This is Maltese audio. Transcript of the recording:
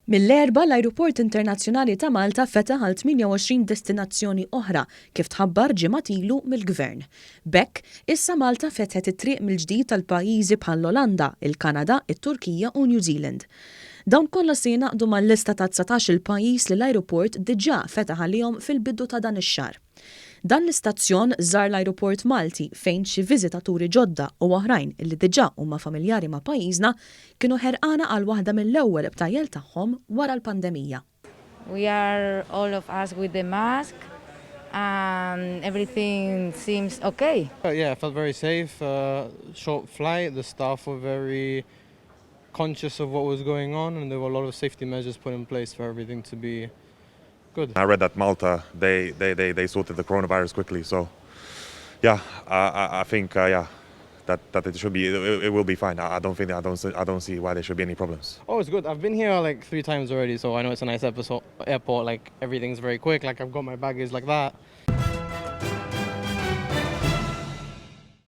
Mill-Erbgħa, l-Ajruport Internazzjonali ta' Malta fetaħ għal 28 destinazzjoni oħra kif tħabbar ġimgħat ilu mill-Gvern. B'hekk, issa Malta fetħet it-triq mill-ġdid għal pajjiżi bħall-Olanda, il-Kanada, it-Turkija u New Zealand. Dawn kollha se jingħaqdu mal-lista ta' 19-il pajjiż li l-ajruport diġà fetaħ għalihom fil-bidu ta' dan ix-xahar. Dan l-istazzjon żar l-ajruport Malti fejn xi viżitaturi ġodda u oħrajn li diġà huma familjari ma' pajjiżna kienu ħerqana għal waħda mill-ewwel btajjel tagħhom wara l-pandemija. We are all of us with the mask and everything seems okay. Yeah, I felt very safe. Short flight, the staff were very conscious of what was going on, and there were a lot of safety measures put in place for everything to be good. I read that Malta, they sorted the coronavirus quickly, so yeah, I think yeah, that it will be fine. I don't think I don't see why there should be any problems. Oh, it's good. I've been here like three times already, so I know it's a nice episode, airport. Like, everything's very quick. Like, I've got my baggage like that.